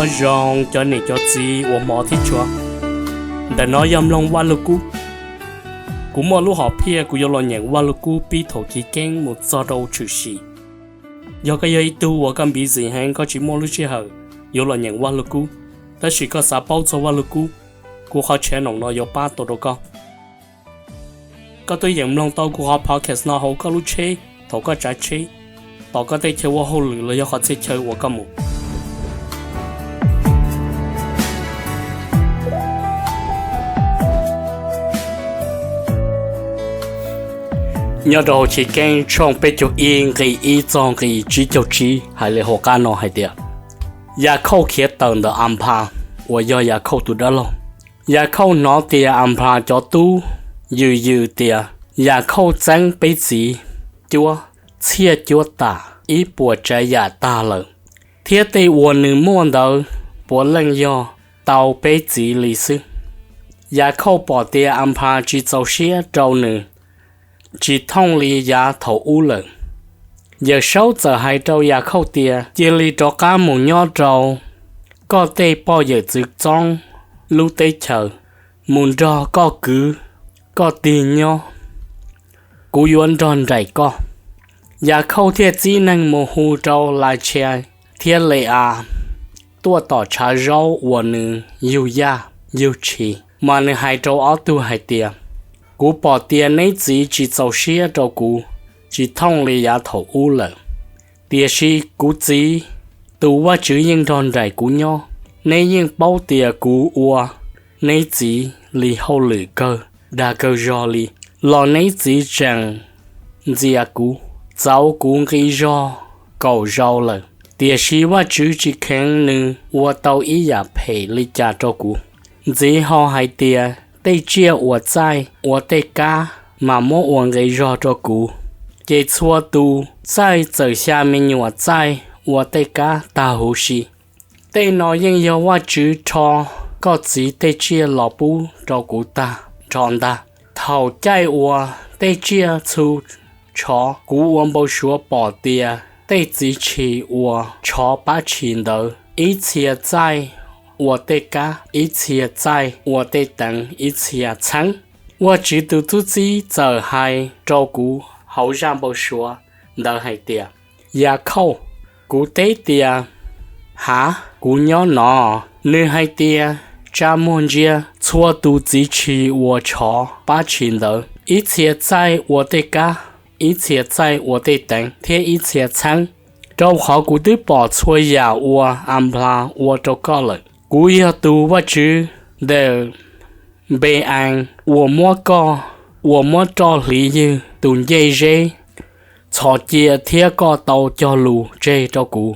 Nyob zoo cov niam cov txiv uas hmov thiab tshua, ntawm no yog mloog Vaj Lug Kub. Kuv muaj lub hom phiaj kuv yuav los nyeem Vaj Lug Kub pib thaum chiv keeb mus txog rau tshwm sim. Yog koj yog ib tug uas koj busy heev koj tsis muaj lub sij hawm yuav los nyeem Vaj Lug Kub, tab sis koj xav paub txog Vaj Lug Kub, kuv qhov channel no yuav pab tau rau koj. Koj twb yeem mloog tau kuv qhov podcast no hauv koj lub tsheb thaum koj tsav tsheb, tom koj tej chaw ua hauj lwm los yog qhov txhia chaw uas koj mus. Nyob rau hauv Chiv Keeb tshooj peb caug ib nqe ib txog nqe tsib caug tsib hais li hauv qab no hais tias, Yakhauj khiav tawm ntawm Anphas uas yog Yakhauj tus dab laug. Yakhauj hnov tias Anphas cov tub yws yws tias, Yakhauj txeeb peb txiv cuab txhiaj cuab tam ib puas tsav yam tag lawm, thiab tej uas nws muaj ntawd puav leej yog tau peb txiv li xwb. Yakhauj pom tias Anphas tsis txaus siab rau nws, tsis thooj li yav thaum ub lawm. Yawm Saub txawm hais rau Yakhauj tias, Cia li rov qab mus nyob rau koj tej poj yawm txwv txoob lub teb chaws, mus nrog koj kwv koj tij nyob, kuv yuav nrog nraim koj. Yakhauj thiaj txib neeg mus hu rau Lachees thiab Le-as tuaj tom tshav zaub uas nws yug yaj yug tshis, mas nws hais rau ob tug hais tias, Kuv pom tias neb txiv tsis txaus siab rau kuv, tsis thooj li yav thaum ub lawm. Tiam sis kuv txiv, tus Vajtswv yeej nrog nraim kuv nyob. Neb yeej paub tias kuv ua neb txiv li hauj lwm kawg dag kawg zog li, los neb txiv tseem ntxias kuv, txauv kuv nqi zog kaum zaus lawm. Tiam sis Vajtswv tsis kheev nws ua tau ib yam phem li cas rau kuv. Ntxiv ho hais tias tej tsiaj uas txaij ua tej kab mas muab ua nqi zog rau kuv, ces txhua tus txaij txawm xya me nyuam txaij ua tej kab tag huv si. Tej no yeej yog Vajtswv rho koj txiv tej tsiaj los pub rau kuv tag nrho ntag. Thaum caij uas tej tsiaj txhu tshov, kuv ua npau suav pom tias tej txiv tshis uas tshov pab tshis ntawd ib txhia txaij ua tej kab, ib txhia txaij ua tej teev, ib txhia txheeb. Vajtswv tus tub txib txawm hais rau kuv hauv zaj npau suav ntawd hais tias, Yakhauj. Kuv teb tias, Hav, kuv nyob no. Nws hais tias, Tsa muag ntsia txhua tus txiv tshis uas tshov pab tshis ntawd, ib txhia txaij ua tej kab, ib txhia txaij ua tej teev thiab ib txhia txheeb, rau qhov kuv twb pom txhua yam uas Anphas ua rau koj lawm. Kuv yog tus Vajtswv Npanpeeas uas muab koj, uas muab roj hliv ywg tus ncej zeb txhos cia thiab koj tau cog lus tseg rau kuv.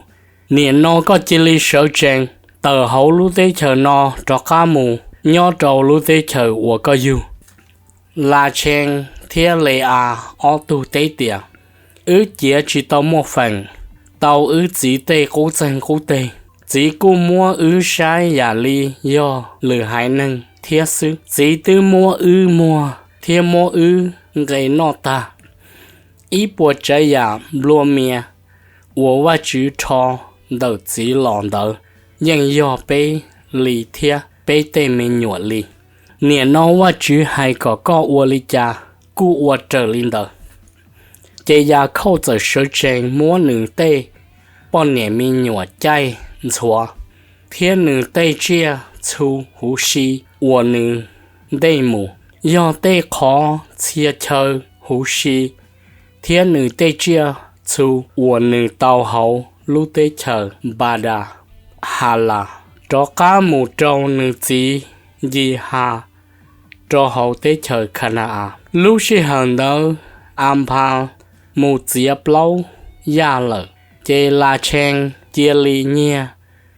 Nim no koj cia li sawv tsees tawm hauv lub teb chaws no rov qab mus nyob rau lub teb chaws uas koj yug. Lachees thiab Le-as ob tug teb tias, Wb ciav tsis tau muaj feem tau wb txiv tej qub txeeg qub teg. Txiv kuj muab wb saib yam li yog lwm haiv neeg thiab xwb. Txiv twb muab wb muag thiab muab wb nqe noj tag. Ib puas tsav yam nplua mias uas Vajtswv rho ntawm txiv los ntawd yeej yog peb li thiab peb tej me nyuam li. Nim no Vajtswv hais kom koj ua li cas, kuj ua raws li ntawd. Ces Yakhauj txawm sawv tsees muab nws tej poj niam me nyuam caij ntxhuav, thiab nws tej tsiaj txhu huv si uas nws ntej mus, yog tej qhov txhia chaw huv si, thiab nws tej tsiaj txhu uas nws tau hauv lub teb chaws Npadas Halas, rov qab mus rau nws txiv Yihas rau hauv teb chaws Khana-as. Lub sij hawm ntawd Anphas mus txiav plaub yaj lawm, ces Lachees cia li nyiag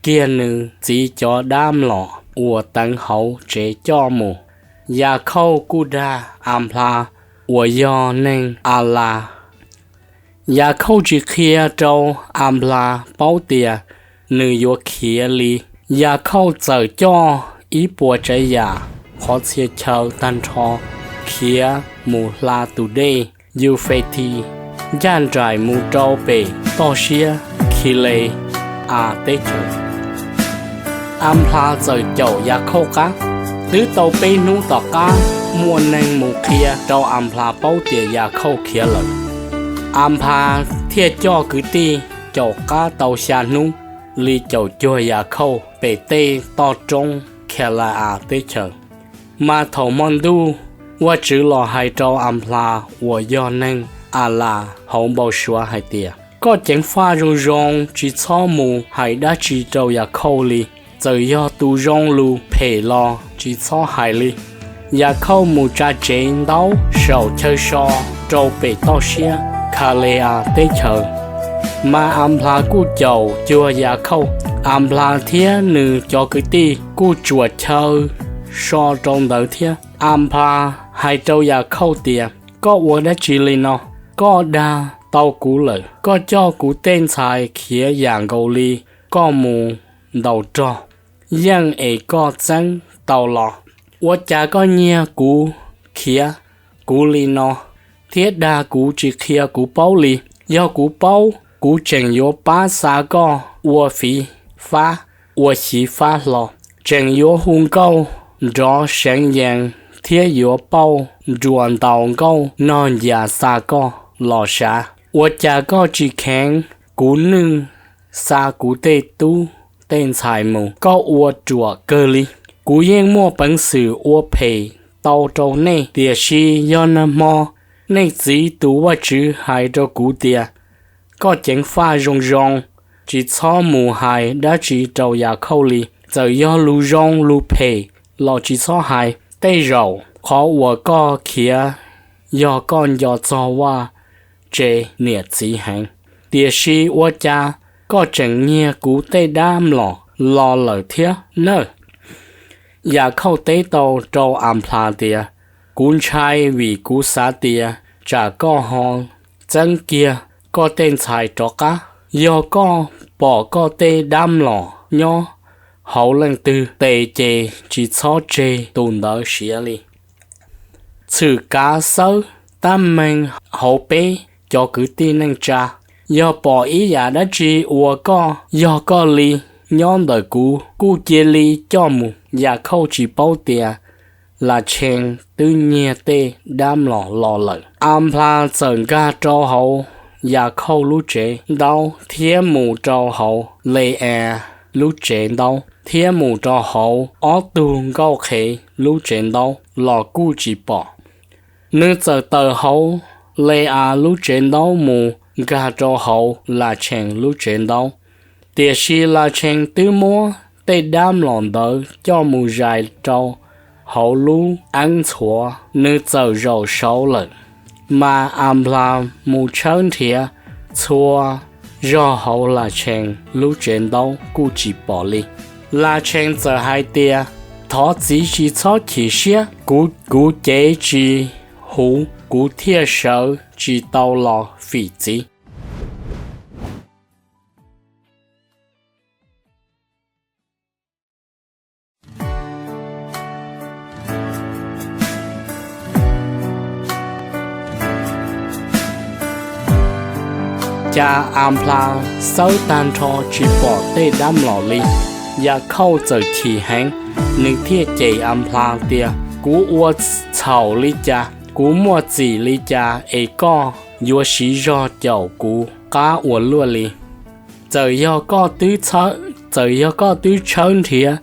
kiag nws txiv cov dab mlom uas teev hauv tsev coj mus. Yakhauj kuj dag Anphas uas yog neeg Alas. Yakhauj tsis qhia rau Anphas paub tias nws yuav khiav li. Yakhauj txawm coj ib puas tsav yam qhov txhia chaw tag nrho khiav mus hla tus dej Yufetis ncaj nraim mus rau pem toj siab Khiles-as teb chaws. Anplas txawm caum Yakhauj qab. Twb tau peb hnub tom qab muaj neeg mus qhia rau Anplas paub tias Yakhauj khiav lawm. Anplas thiaj coj kwv tij caum qab tau xya hnub li caum cuag Yakhauj pem tej toj roob Khelas-as teb chaws. Mas thaum hmo ntuj Vajtswv los hais rau Anplas uas yog neeg Alas hauv npau suav hais tias, Koj ceev faj zoo zoo, tsis txhob mus hais dab tsi rau Yakhauj li. Txawm yog tus zoo lus phem los tsis txhob hais li. Yakhauj mus tsa tsev ntaub saum chaw so rau pem toj siab Khalas-as teb chaws. Mas Anplas kuj caum cuag Yakhauj. Anplas thiab nws cov kwv tij kuj tsuam chaw so rau ntawd thiab. Anplas hais rau Yakhauj tias, Koj ua dab tsi li no? Koj dag tau kuv lawm. Koj coj kuv tej ntxhais khiav yam nkaus li koj mus ntaus rog yeej es koj txeeb tau los. Ua cas koj nyiag kuv khiav kuv li no thiab dag kuv tsis qhia kuv paub li? Yog kuv paub, kuv tseem yuav pab xa koj ua fiv fab, ua xyiv fab hlo, tseem yuav hu nkauj nrov seev yees thiab yuav pauj nruas ntaus nkauj nog ncas xa koj los sav. Ua cas koj tsis kheev kuv nwj xa kuv tej tub tej ntxhais mus? Koj ua ruam kawg li. Kuv yeej muaj peev xwm ua phem tau rau nej, tiam sis yog nag hmo nej txiv tus Vajtswv hais rau kuv tias, Koj ceev faj zoo zoo, tsis txhob mus hais dab tsi rau Yakhauj li, txawm yog lus zoo lus phem los tsis txhob hais. Tej zaum qhov uas koj khiav yog koj nco txog vaj tse niam txiv heev, tiam sis ua cas koj tseem nyiag kuv tej dab mlom los lawm thiab nawj? Yakhauj teb tau rau Anplas tias, Kuv ntshai vim kuv xav tias tsam koj ho txeeb kiag koj tej ntxhais rov qab. Yog koj pom koj tej dab mlom nyob hauv leej twg tes ces tsis txhob tseg tus ntawd siav li. Txhwm kav xawb tab meeg hauv peb cov kwv tij neej tsa. Yog pom ib yam dab tsi uas koj yog koj li nyob ntawm kuv, kuj cia li coj mus. Yakhauj tsis paub tias Latshees twb nyiag tej dab mlom los lawm. Anplas txawm nkag rau hauv Yakhauj lub tsev ntaub thiab mus rau hauv Le-as lub tsev ntaub thiab mus rau hauv ob tug nkauj qhev lub tsev ntaub los kuj tsis pom. Nws txawm tawm hauv Le-as lub tsev ntaub mus nkag rau hauv Latshees lub tsev ntaub, tiam sis Latshees twb muab tej dab mlom ntawd coj mus zais rau hauv lub eeb ntxhuav, nws txawm zaum saud lawm. Mas Anplas mus tshawb nrhiav txhua zog hauv Latshees lub tsev ntaub kuj tsis pom li. Latshees txawm hais tias, Thov txiv tsis txhob chim siab, kuv, kuv cev tsis huv, kuv thiaj sawv tsis tau los fim txiv. Cas Anplas xawb tag nrho tsis pom tej dab mlom li. Yakhauj txawm chim heev, nws thiaj cem Anplas tias, Kuv ua txhaum li cas? Kuv muaj txim li cas es koj yuav siv zog caum kuv qab ua luaj li? Txawm yog koj twb txhawb, txawm yog koj twb tshawb nrhiav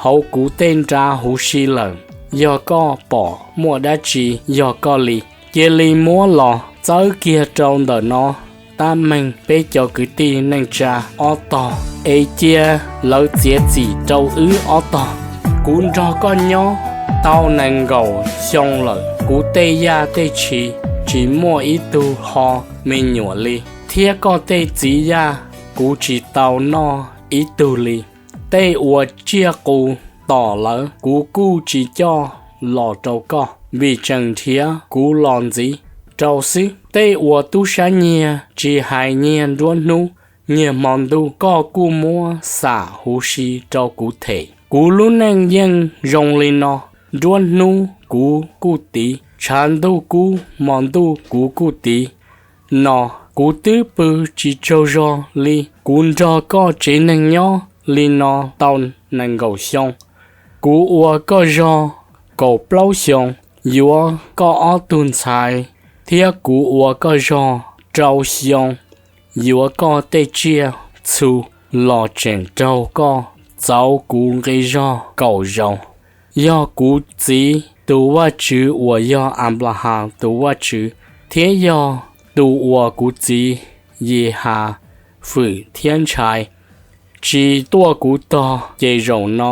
hauv kuv tej nra huv si lawm, yog koj pom muaj dab tsi yog koj li, cia li muab los txawb kiag rau ntawm no tab meeg peb cov kwv tij neej tsa ob tog, es cia lawv txiav txim rau wb ob tog. Kuv nrog koj nyob tau nees nkaum xyoo lawm, kuv tej yaj tej tshis tsis muaj ib tug ho me nyuam li, thiab koj tej txiv yaj kuv tsis tau noj ib tug li. Tej uas tsiaj qus tom lawv kuv kuj tsis coj los rau koj, vim tseem nrhiav kuv los ntxiv rau xwb. Tej uas tub sab nyiag, tsis hais nyiag nruab hnub nyiag hmo ntuj, koj kuj muab xam huv si rau kuv them. Kuv lub neej yeej zoo li no: nruab hnub kuv kuj tiv, tshav ntuj kub hmo ntuj kuv kuj tiv no. Kuv twb pw tsis tsaug zog li, kuv nrog koj tsev neeg nyob li no tau nees nkaum xyoo. Kuv ua koj zog kaum plaub xyoo, yuav koj ob tug ntxhais, thiab kuv ua koj zog rau xyoo, yuav koj tej tsiaj txhu los tseem raug koj txauv kuv nqi zog kaum zaus. Yog kuv txiv tus Vajtswv uas yog Anplahas tus Vajtswv, thiab yog tus uas kuv txiv Yihas hwm thiab ntshai, tsis tuaj kuv tog, ces zaum no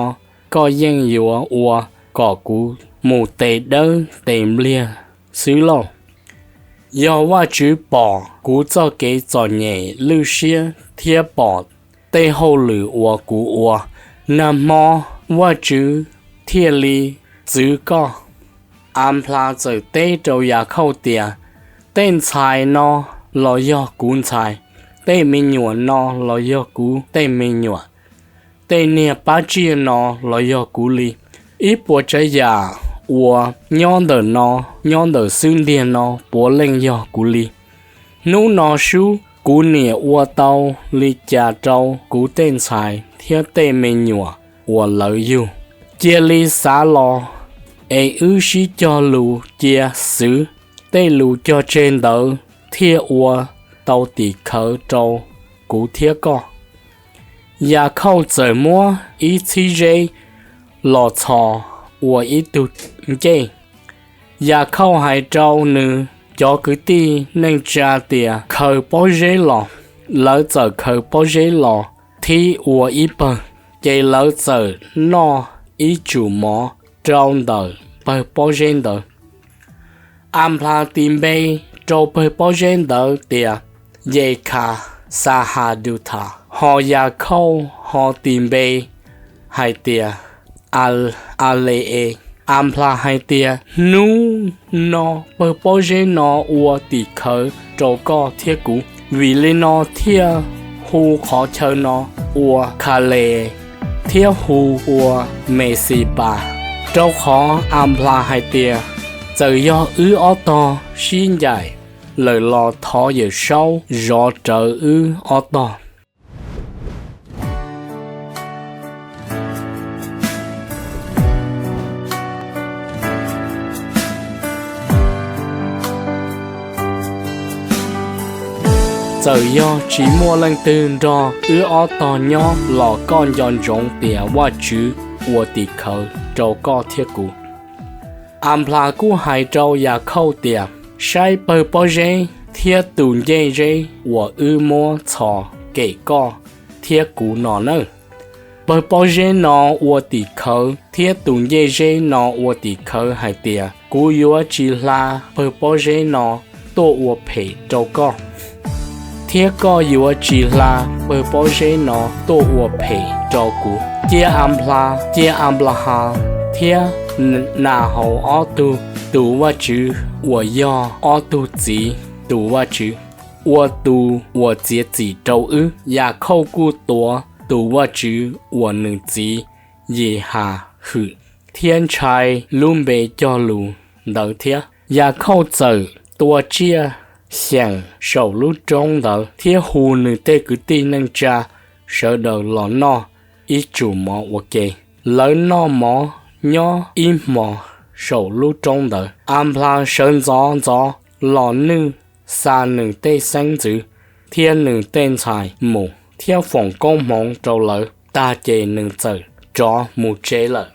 koj yeej yuav ua kom kuv mus tes dawb tes npliag xwb lauj. Yog Vajtswv pom kuv txoj kev txom nyem lwj siab thiab pom tej hauj lwm uas kuv ua, nag hmo Vajtswv thiaj li txwv koj. Anplhas txawm teb rau Yakhauj tias, Tej ntxhais no los yog kuv ntxhais, tej me nyuam no los yog kuv tej me nyuam, tej niag pab tsiaj no los yog kuv li. Ib puas tsav yam uas nyob ntawm no, nyob ntawm xub ntiag no puav leej yog kuv li. Hnub no sub, kuv niam ua tau li cas rau kuv tej ntxhais thiab tej me nyuam uas lawv yug? Cia li xav los es wb sib cog lus cia xwv, tej lus cog tseg ntawd thiaj ua tau tim khawv rau kuv thiab koj. Yakhauj txawm muab ib txhib zeb los txhos ua ib tug ncej. Yakhauj hais rau nws cov kwv tij neej tsa tias, Khaws pob zeb los. Lawv txawm khaws pob zeb los thib ua ib pawg, ces lawv txawm noj ib tsum mov rau ntawm pawg pob zeb ntawd. Anplhas tis npe rau pawg pob zeb ntawd tias Yekhas Xahas Dus Thas, hos Yakhauj ho tis npe hais tias Ales. Anplhas hais tias, Hnub no pawg pob zeb no ua tim khawv rau koj thiab kuv. Vim li no thiaj hu qhov chaw no ua Khales thiab hu ua Mexinpas, rau qhov Anplhas hais tias, Txawm yog wb ob tog sib ncaim lawm los thov Yawmsaub zov rawv wb ob tog. Txawm yog tsis muaj leej twg nrog wb ob tog nyob los koj nco ntsoov tias Vajtswv ua tim khawv rau koj thiab kuv. Anplhas kuj hais rau Yakhauj tias, Saib pawg pob zeb thiab tus ncej zeb uas wb muab txhos kem koj thiab kuv no nawb. Pawg pob zeb no ua tim khawv thiab tus ncej zeb no ua tim khawv hais tias, kuv yuav tsis hla pawg pob zeb no tuaj ua phem rau koj, thiab koj yuav tsis hla pawg pob zeb no tuaj ua phem rau kuv. Cia Anplhas, cia Anplahas thiab Nahaus ob tug tus Vajtswv uas yog ob tug txiv tus Vajtswv, ua tus uas txiav txim rau wb. Yakhauj kuj tuav tus Vajtswv uas nws txiv Yihas hwm thiab ntshai lub npe cog lus ntawd thiab. Yakhauj txawm tua tsiaj xyeem saum lub roob ntawd thiab hu nws tej kwv tij neej tsa sawv daws los noj ib tsum mov ua ke. Lawv noj mov nyob ib hmos saum lub roob ntawd. Anplhas sawv ntxov ntxov los nwj, xa nws tej xeeb ntxwv thiab nws tej ntxhais mus, thiab foom koob hmoov rau lawv tag ces nws txawm rov mus tsev lawm.